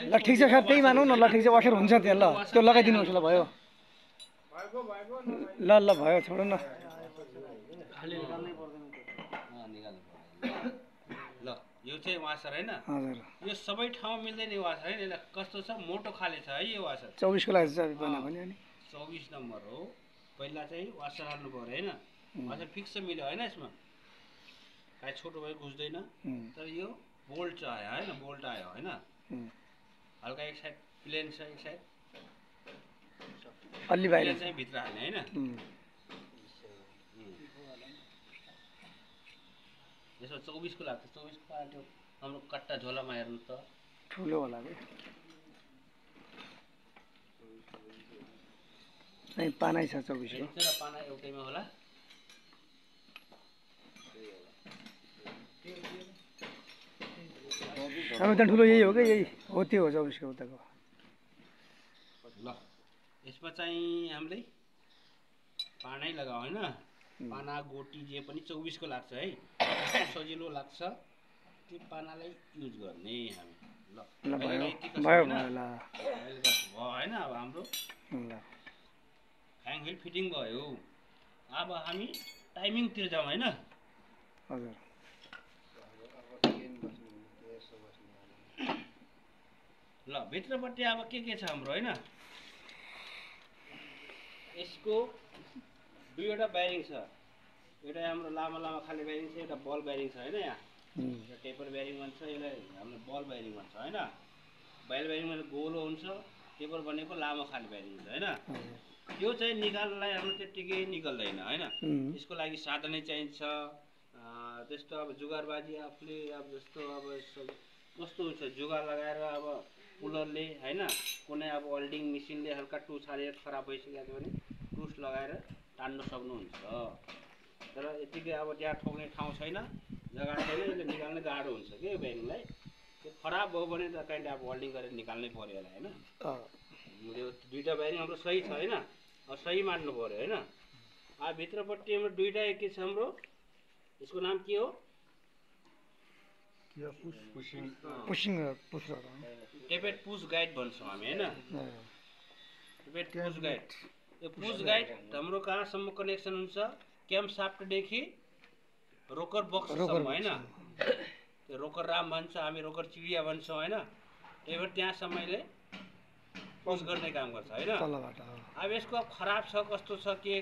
C: ल ठिक छ सर त्यही मानौँ न ल ठिक छ वासर हुन्छ त्यहाँ ल त्यो लगाइदिनुहोस् ल भयो ल भयो छोडौँ न
A: ल यो चाहिँ वासर होइन
C: हजुर
A: यो सबै ठाउँ मिल्दैन यो वासर होइन यसलाई कस्तो छ मोटो खाले छ है यो वासर
C: 24 को लागि चाहिँ बना भने अनि
A: 24 नम्बर हो पहिला चाहिँ वासर हाल्नु पर्यो होइन वासर फिक्स मिल्यो होइन यसमा काहीँ छोटो भयो घुस्दैन तर यो बोल्ट आयो होइन बोल्ट आयो होइन हल्का एक साइड प्लेन छ एक साइड
C: अलि बाहिर
A: चाहिँ भित्र हाल्ने होइन यसमा 24 को लाग्छ 24 को त्यो हाम्रो कट्टा झोलामा हेर्नु त
C: ठुलो होला बे चाहिँ पानै छ 24 को
A: पाना एउटैमा होला
C: हामी त ठुलो यही हो कि यही हो त्यो हो 24 को उताको
A: ल यसमा चाहिँ हामीले पानै लगाऊ होइन पाना गोटी जे पनि 24 को लाग्छ है सजिलो लाग्छ त्यो पानालाई युज गर्ने हामी ल
C: भयो ल
A: होइन अब हाम्रो ह्याङ हिल फिटिङ भयो अब हामी टाइमिङतिर जाउँ होइन
C: हजुर
A: ल भित्रपट्टि अब के छ हाम्रो होइन यसको दुईवटा ब्यारिङ छ एउटा हाम्रो लामो खाले ब्यारिङ छ एउटा बल ब्यारिङ छ होइन यहाँ टेपर ब्यारिङ भन्छ यसलाई हाम्रो बल ब्यारिङ भन्छ होइन बल ब्यारिङ भने गोलो हुन्छ टेपर भनेको लामो खाले ब्यारिङ हुन्छ होइन त्यो चाहिँ निकाल्नलाई हाम्रो त्यत्तिकै निकल्दैन होइन यसको लागि साधनै चाहिन्छ त्यस्तो अब जुगारबाजी आफूले अब जस्तो अब कस्तो हुन्छ जुगार लगाएर अब पुलरले होइन कुनै अब वेल्डिङ मेसिनले हल्का टुस हालेर खराब भइसकेको छ भने टुस लगाएर तान्नु सक्नुहुन्छ तर यतिकै अब त्यहाँ ठोक्ने ठाउँ छैन जग्गा छैन यसले निकाल्न गाह्रो हुन्छ कि ब्यारिङलाई त्यो खराब भयो भने त कहीँ अब वेल्डिङ गरेर निकाल्नै पऱ्यो होला होइन यो दुईवटा ब्यारिङ हाम्रो सही छ होइन अब सही मान्नु पऱ्यो होइन अब भित्रपट्टि हाम्रो दुईवटा के छ हाम्रो यसको नाम के हो टेपेड पुस गाइड भन्छौँ हामी होइन टेपेड पुस गाइड यो पुस गाइड हाम्रो कहाँसम्म कनेक्सन हुन्छ क्याम्प साफ्टदेखि रोकर बक्ससम्म होइन त्यो रोकर राम भन्छ हामी रोकर चिडिया भन्छौँ होइन त्यही भएर त्यहाँसम्मले पुस गर्ने काम गर्छ होइन अब यसको खराब छ कस्तो छ के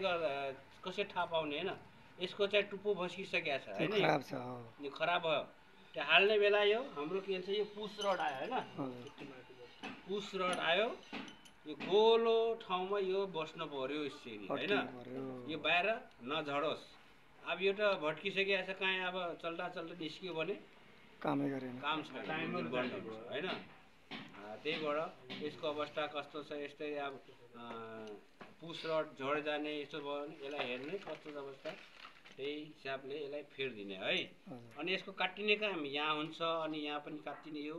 A: कसरी थाहा पाउने होइन यसको चाहिँ टुप्पो भस्किसकेको छ होइन यो खराब भयो त्यो हाल्ने बेला यो हाम्रो के भन्छ यो पुस रड आयो होइन पुस रड आयो यो गोलो ठाउँमा यो बस्नु पर्यो यसरी होइन यो बाहिर नझडोस् अब यो त भट्किसकेको छ कहीँ अब चल्दा निस्क्यो भने
C: कामै गरेन
A: काम छ होइन त्यही भएर यसको अवस्था कस्तो छ यस्तै अब पुस रड झड जाने यस्तो भयो भने यसलाई हेर्ने कस्तो अवस्था त्यही हिसाबले यसलाई फेरिदिने है अनि यसको काटिने काम यहाँ हुन्छ अनि यहाँ पनि काटिने यो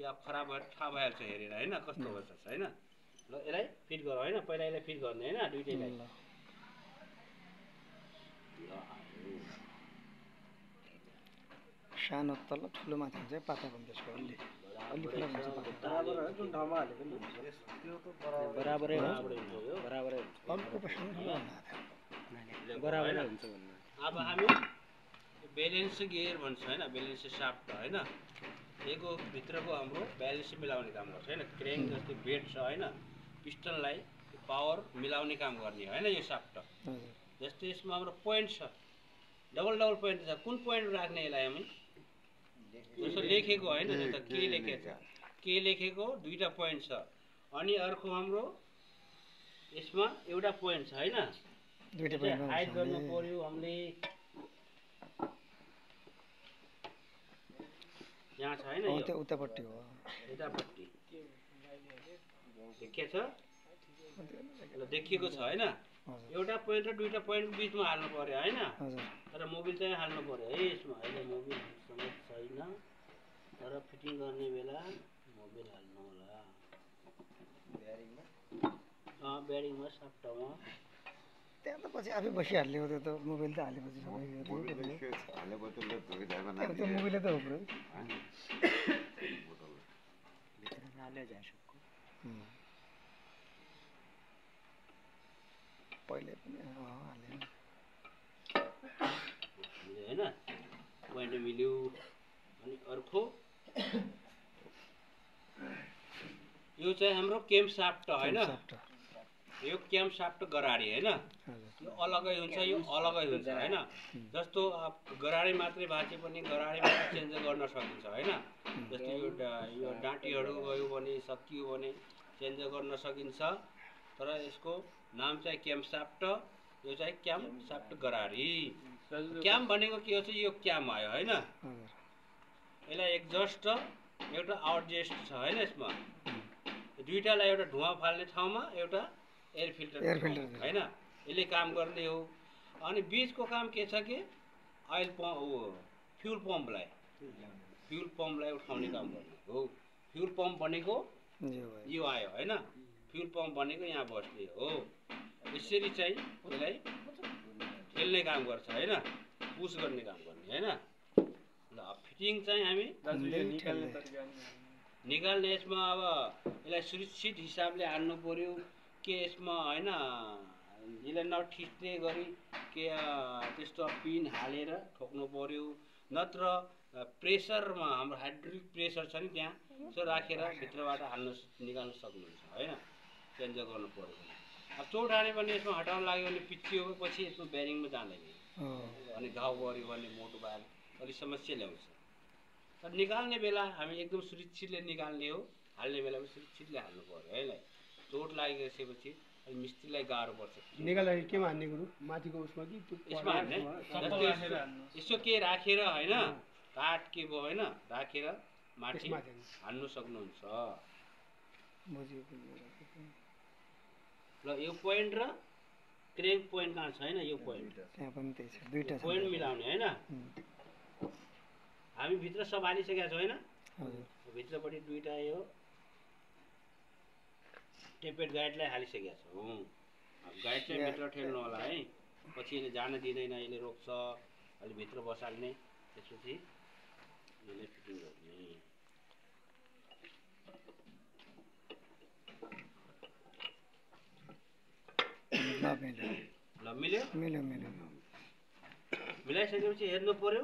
A: अब खराब भएर थाहा भइहाल्छ हेरेर होइन कस्तो अवस्था छ होइन ल यसलाई फिट गर होइन पहिला यसलाई फिट गर्ने होइन दुइटैलाई ल आयो
C: सानो तल ठुलो माथि हुन्छ पाता पनि त्यसको अलि अलि फरक हुन्छ पाता
D: जुन ठाउँमा हाले पनि हुन्छ बराबरै हुन्छ यो बराबरै
C: अर्को प्रश्न ठुलो
D: बराबरै हुन्छ भन्नु
A: अब हामी ब्यालेन्स गियर भन्छ हैन ब्यालेन्स साफ्ट हैन यसको भित्रको हाम्रो ब्यालेन्स मिलाउने काम गर्छ हैन क्रेङ जस्तै बेड छ हैन पिस्टनलाई पावर मिलाउने काम गर्ने हैन यो साफ्ट जस्तै यसमा हाम्रो पोइन्ट छ डबल डबल पोइन्ट छ कुन पोइन्ट राख्ने यसलाई हामी जस्तो लेखेको हैन जस्तो के लेखेको छ के लेखेको दुईटा पोइन्ट छ अनि अर्को हाम्रो यसमा एउटा पोइन्ट छ हैन
C: दुईटा पनि
A: हाइड गर्नु पर्यो हामीले यहाँ छ हैन यो
C: त्यो उतापट्टि हो
A: यतापट्टि देखिएको छ ल देखिएको छ हैन एउटा पोइन्ट र दुईटा पोइन्ट बिचमा हाल्नु पर्यो हैन
C: हजुर
A: तर मोबिल चाहिँ हाल्नु पर्यो है यसमा अहिले मोबिल समेत छैन तर फिटिङ गर्ने बेला मोबिल हाल्नु होला ब्यारिङमा साफ्टमा
C: त्यहाँ त पछि आफै बसिहाल्यो त्यो त मोबाइल त हालेपछि सबै त्यो मोबाइल त हो पुरै पहिले पनि हाल्यो
A: हैन पोइन्ट मिल्यो अनि अर्को यो चाहिँ हाम्रो क्याम्प साफ्ट हैन यो क्याम्प साफ्ट गराडी हैन यो अलगै हुन्छ यो अलगै हुन्छ हैन जस्तो गराडी मात्रै भाँचे पनि गराडी मात्रै चेन्ज गर्न सकिन्छ हैन जस्तो यो डाँटीहरू गयो भने सकियो भने चेन्ज गर्न सकिन्छ तर यसको नाम चाहिँ क्याम्प साफ्ट यो चाहिँ क्याम्प साफ्ट गराडी क्याम्प भनेको के हो चाहिँ यो क्याम्प आयो हैन यसलाई एक्जस्ट एउटा आउटजेस्ट छ हैन यसमा दुईटालाई एउटा धुवा फाल्ने ठाउँमा एउटा एयर फिल्टर हैन यसले काम गर्ने हो अनि बीचको काम के छ कि ऑयल पम्प फ्युल पम्पलाई उठाउने काम गर्ने हो फ्युल पम्प भनेको यो आयो हैन फ्युल पम्प भनेको यहाँ बस्ने हो यसरी चाहिँ यसलाई खेल्ने काम गर्छ हैन पुस गर्ने काम गर्ने हैन ल फिटिङ चाहिँ हामी निकाल्ने यसमा अब यसलाई सुरक्षित हिसाबले हाल्नु पर्यो के यसमा हैन यसलाई नठिच्ने गरी के त्यस्तो पिन हालेर ठोक्नु पर्यो नत्र प्रेसरमा हाम्रो हाइड्रोलिक प्रेसर छ नि त्यहाँ त्यो राखेर भित्रबाट निकाल्न सक्नुहुन्छ हैन चेन्ज गर्नु पर्यो अब चोट हाने भने यसमा हटाउन लाग्यो भने पिच्चियो पछि यसमा ब्यारिङमा जाँदैन अनि घाउ गऱ्यो भने मोटो भएर अलिक समस्या ल्याउँछ तर निकाल्ने बेला हामी एकदम सुरक्षितले निकाल्ने हो हाल्ने बेला पनि सुरक्षितले हाल्नु पर्यो है यसलाई चोट लागिसकेपछि अनि मिस्त्रीलाई गाह्रो पर्छ
B: निकाल्दाखेरि केमा हान्ने गुरु माथिको उसमा कि
A: यसमा हान्ने यसो के राखेर हैन काठ के भयो हैन राखेर माथि हान्नु सक्नुहुन्छ ल यो पोइन्ट र क्रेङ्क पोइन्ट कहाँ छ हैन यो पोइन्ट
C: त्यहाँ पनि त्यही छ दुईटा छ
A: पोइन्ट मिलाउने हैन हामी भित्र सब हालिसकेका छौँ हैन भित्रपट्टि दुईटा यो टेपेड गाइडलाई हालिसकेका छौँ गाइड चाहिँ भित्र ठेल्नु होला है पछि यसले जान दिँदैन यसले रोक्छ अलि भित्र बसाल्ने त्यसपछि यसले फिटिङ गर्ने ल मिल्यो मिलाइसकेपछि हेर्नु पर्यो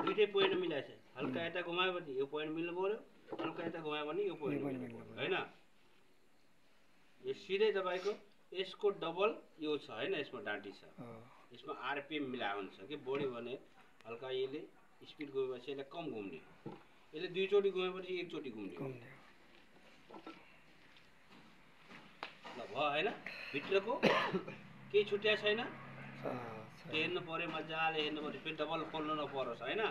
A: दुईटै पोइन्ट मिलाइछ हल्का यता घुमायो भने यो पोइन्ट मिल्नु पर्यो हल्का यता घुमायो भने यो पोइन्ट मिल्नु पर्यो हैन यो सिधै तपाईको यसको डबल यो छ हैन यसमा डाँटी छ यसमा आरपिएम मिलाएको हुन्छ कि बढी भने हल्का यसले स्पिड गएपछि यसले कम घुम्ने यसले दुईचोटि घुमेपछि एकचोटि घुम्ने ल भयो हैन भित्रको केही छुट्या छैन हेर्नु पर्यो मजाले हेर्नु पर्यो फेरि डबल खोल्नु नपरोस् हैन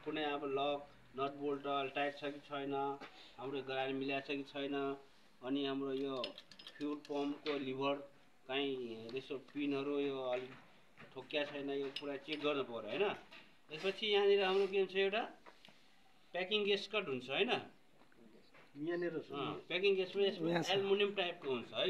A: कुनै अब लक नट बोल्ट टाइट छ कि छैन हाम्रो गाडी मिलाएको छ कि छैन अनि हाम्रो यो फ्युल पम्पको लिभर कहीँ यसो पिनहरू यो अलिक ठोक्या छैन यो पुरा चेक गर्नु पर्यो हैन त्यसपछि यहाँनिर हाम्रो के हुन्छ एउटा प्याकिङ गेस्कट हुन्छ हैन यहाँनिर प्याकिङ गेस्कट एल्युमिनियम टाइपको हुन्छ है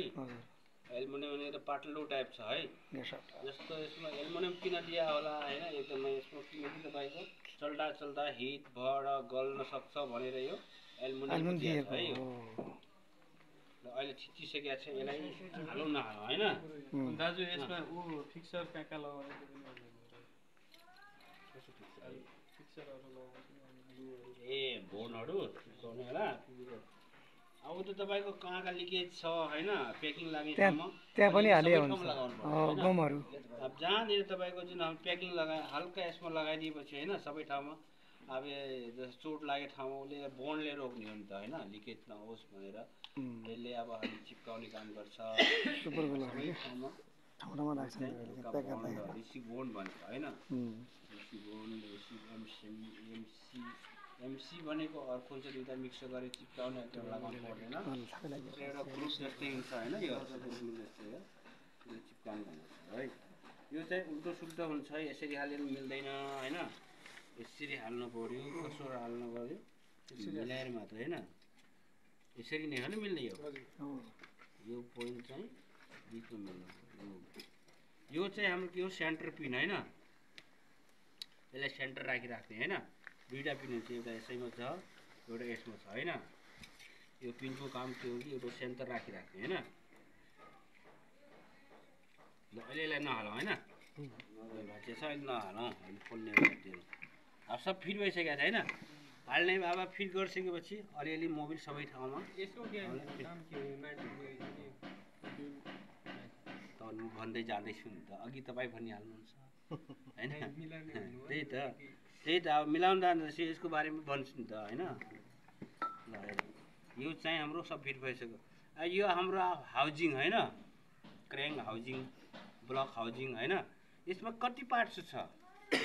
A: एल्युमिनियम भनेर पातलो टाइप छ है।
C: गेसट
A: जस्तो यसमा एल्युमिनियम किन दिया होला हैन, एकदमै यसमा किनकि तपाईँको चल्दा चल्दा हिट भएर गल्न सक्छ भनेर यो एल्युमिनियम दिएको है। यो ल अहिले छिचिसकेको छ, यसलाई हालौँ न हैन।
E: दाजु यसमा ऊ फिक्सर कहाँ लगाउने फिक्सरहरू लगाउने
A: ए बोर्डहरू चिप्काउने होला। अब त तपाईँको कहाँ लिकेज छ हैन, पेकिङ लाग्ने ठाउँमा
C: त्यहाँ पनि हाले
A: सबै
C: हुन्छ
A: ठाउँमा लगाउनु पर्छ हैन।
C: गमहरू
A: अब जहाँनिर तपाईँको जुन हामी प्याकिङ लगाए हल्का यसमा लगाइदिएपछि होइन सबै ठाउँमा अब जस्तो चोट लागेको ठाउँमा उसले बोन्डले रोक्ने हो नि त होइन, लिकेज नहोस् भनेर त्यसले अब हामी चिप्काउने काम गर्छ
C: सुपर गोल
A: सबै ठाउँमा।
C: ठाउँमा राख्छ
A: रिसी बोन्ड भन्छ होइन, रिसी बोन्ड एमसी भनेको अर्को हुन्छ, दुईवटा मिक्स गरेर चिप्काउने त्यो लगाउनु पर्दैन। एउटा ग्रुप जस्तै हुन्छ होइन, यो जस्तै हो चिप्काउनु भन्नुपर्छ है। यो चाहिँ उल्टो सुल्टो हुन्छ, यसरी हाल्नु मिल्दैन होइन, यसरी हाल्नु पऱ्यो, कसरी हाल्नु पऱ्यो मिलाएर मात्र होइन, यसरी नै होइन मिल्ने। यो पोइन्ट चाहिँ बिचमा मिल्नु। यो चाहिँ हाम्रो के हो, सेन्टर पिन होइन, यसलाई सेन्टर राखिराख्ने होइन। दुईवटा पिन हुन्छ, एउटा यसैमा छ एउटा यसमा छ होइन। यो पिनको काम के हो कि एउटा सेन्टर राखिराख्ने होइन। ल अहिले यसलाई नहालौँ होइन, भाँचिएछ अहिले नहालौँ, अहिले खोल्ने अब सब फिट भइसकेको छ होइन। हाल्ने अब फिट गरिसकेपछि अलिअलि मोबिल सबै ठाउँमा
E: यसको के नाम के हो
A: त भन्दै जाँदैछु नि त, अघि तपाईँ भनिहाल्नुहुन्छ होइन। त्यही त अब मिलाउनु जाँदैछ, यसको बारेमा भन्छु नि त होइन। ल यो चाहिँ हाम्रो सब फिट भइसक्यो। यो हाम्रो हाउजिङ होइन, क्रेङ हाउजिङ, ब्लक हाउजिङ होइन, यसमा कति पार्ट्स छ,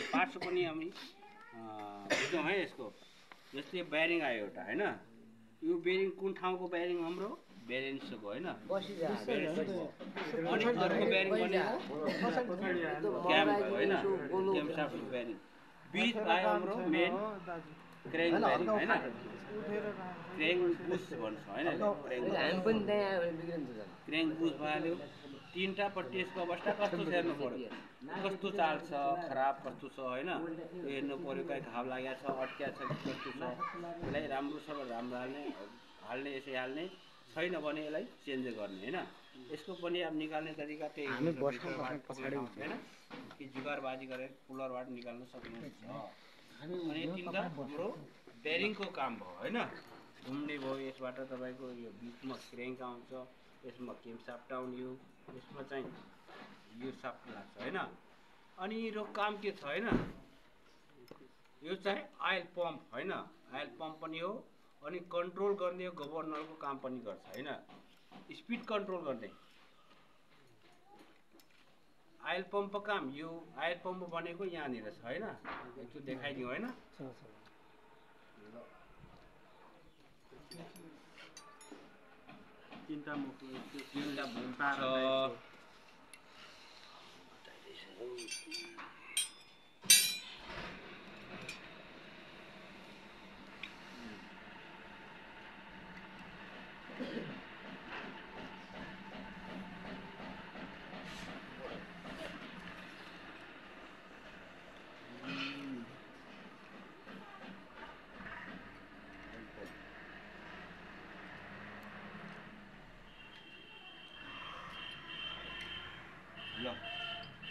A: पार्ट्स पनि हामी बुझौँ है। यसको जस्तै ब्यारिङ आयो एउटा होइन, यो बेरिङ कुन ठाउँको ब्यारिङ हाम्रो ब्यालेन्सको होइन, अनि अर्को ब्यारिङ भनेको क्याम्प होइन, क्याम्प साफ्टको ब्यारिङ बिच आयो हाम्रो मेन क्रेङ ब्यारिङ होइन, क्रेङ बुस भन्छ होइन, क्रेङ बुस भइहाल्यो। तिनवटा पट्टि यसको अवस्था कस्तो छ हेर्नु पऱ्यो, कस्तो चाल छ खराब कस्तो छ होइन, हेर्नु पऱ्यो, कहीँ घाउ लागेको छ अड्किया छ कस्तो छ, यसलाई राम्रोसँग राम्रो हाल्ने यसै हाल्ने, छैन भने यसलाई चेन्ज गर्ने होइन। यसको पनि अब निकाल्ने तरिका त्यही होइन कि जुगारबाजी गरेर कुलरबाट निकाल्न सक्नुहुन्छ। अनि तिनवटा हाम्रो ब्यारिङको काम भयो होइन, घुम्ने भयो। यसबाट तपाईँको यो बिचमा क्रेङ आउँछ, यसमा केम साफ्ट आउने हो, यसमा चाहिँ यो साफ्ट लाग्छ होइन। अनि यो काम के छ होइन, यो चाहिँ आयल पम्प होइन, आयल पम्प पनि हो, अनि कन्ट्रोल गर्ने हो, गभर्नरको काम पनि गर्छ होइन, स्पिड कन्ट्रोल गर्ने आयल पम्पको काम। यो आयल पम्प बनेको यहाँनिर छ होइन, एकचोटि देखाइदिउँ होइन।
E: तिनवटा मुख
A: ल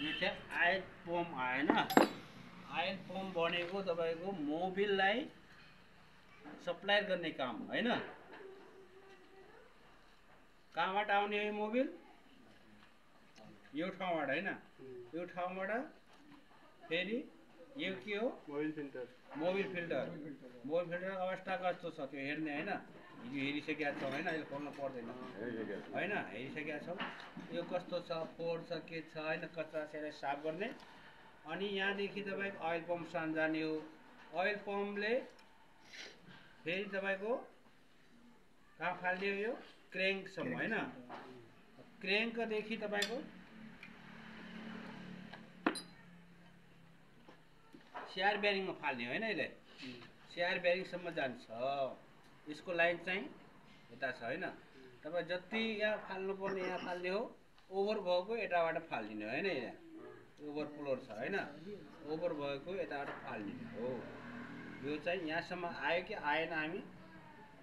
A: यो चाहिँ आयल पम्प आएन, आयल पम्प बनेको तपाईँको मोबिललाई सप्लाई गर्ने काम होइन। कहाँबाट आउने हो मोबिल, यो ठाउँबाट होइन, यो ठाउँबाट फेरि यो के हो
E: मोबिल फिल्टर,
A: मोबिल फिल्टर अवस्था कस्तो छ त्यो हेर्ने होइन। हिजो हेरिसकेका छौँ होइन, अहिले खोल्नु पर्दैन होइन, हेरिसकेका छौँ यो कस्तो छ, फोहोर छ के छ होइन, कचरा सेलाई साफ गर्ने। अनि यहाँदेखि तपाईँको ओइल पम्पसम्म जाने हो, ओइल पम्पले फेरि तपाईँको कहाँ फाल्ने हो, यो क्रेङ्कसम्म होइन, क्रेङ्कदेखि तपाईँको सिआर ब्यारिङमा फाल्ने होइन, यसले सिआर ब्यारिङसम्म जान्छ। यसको लाइन चाहिँ यता छ होइन, तपाईँ जति यहाँ फाल्नुपर्ने यहाँ फाल्ने हो, ओभर भएको यताबाट फालिदिने होइन यहाँ ओभर फ्लोर छ होइन ओभर भएको यताबाट फालिदिने हो यो चाहिँ यहाँसम्म आयो कि आएन हामी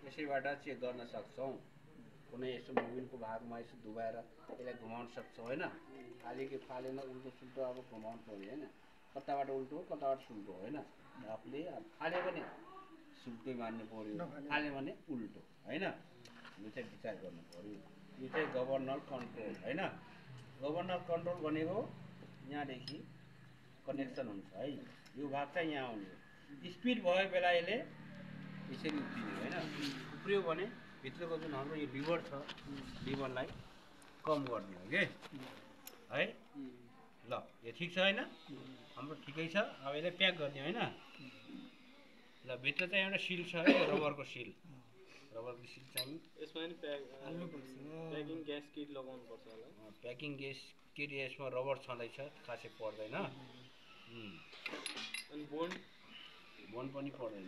A: यसैबाट चेक गर्न सक्छौँ कुनै यसो मुभिङको भागमा यसो डुबाएर यसलाई घुमाउन सक्छौँ होइन फाल्यो कि फालेन उल्टो सुल्टो अब घुमाउनु पऱ्यो होइन कताबाट उल्टो कताबाट सुल्टो होइन आफूले फाल्यो भने सुल्टै मान्नु पऱ्यो फाल्यो भने उल्टो होइन यो चाहिँ विचार गर्नु पऱ्यो यो चाहिँ गभर्नर कन्ट्रोल होइन गभर्नर कन्ट्रोल भनेको यहाँदेखि कनेक्सन हुन्छ है यो भाग चाहिँ यहाँ आउने हो स्पिड भयो बेला यसले यसरी उफ्रिने होइन उफ्रियो भने भित्रको जुन हाम्रो यो लिभर छ लिभरलाई कम गर्ने हो कि है ल यो ठिक छ होइन हाम्रो ठिकै छ अब यसलाई प्याक गर्ने होइन ल भित्र चाहिँ एउटा सिल छ है रबरको सिल सिल चाहिँ
E: यसमा नि प्याकिङ ग्यास किट लगाउनु पर्छ होला
A: प्याकिङ ग्यास किट यसमा रबर छँदैछ खासै पर्दैन
E: अनि
A: बोन पनि पर्दैन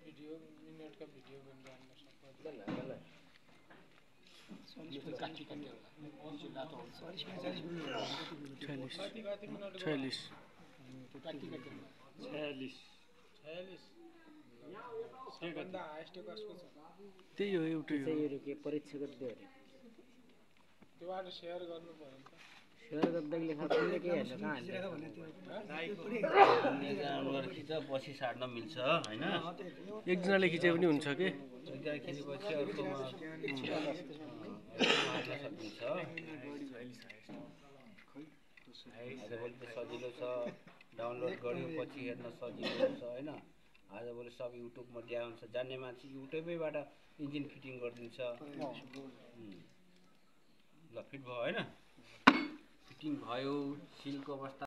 B: वीडियो मिनट का वीडियो बन रहा है
C: त्यही हो एउटै
D: परीक्षा गर्दै अरे
B: त्योबाट सेयर गर्नु पर्यो नि त
D: सेयर गर्दा लेखा पनि के हेर्नु कहाँ
A: खिच पछि साट्न मिल्छ होइन
C: एकजनाले खिचे पनि हुन्छ के
A: एकजना खिचेपछि अर्कोमा सकिन्छ आजभोलि त सजिलो छ डाउनलोड गर्यो पछि हेर्न सजिलो छ होइन आजभोलि सब युट्युबमा दिया हुन्छ जान्ने मान्छे युट्युबैबाट इन्जिन फिटिङ गरिदिन्छ ल फिट भयो होइन फिटिङ भयो सिलको अवस्था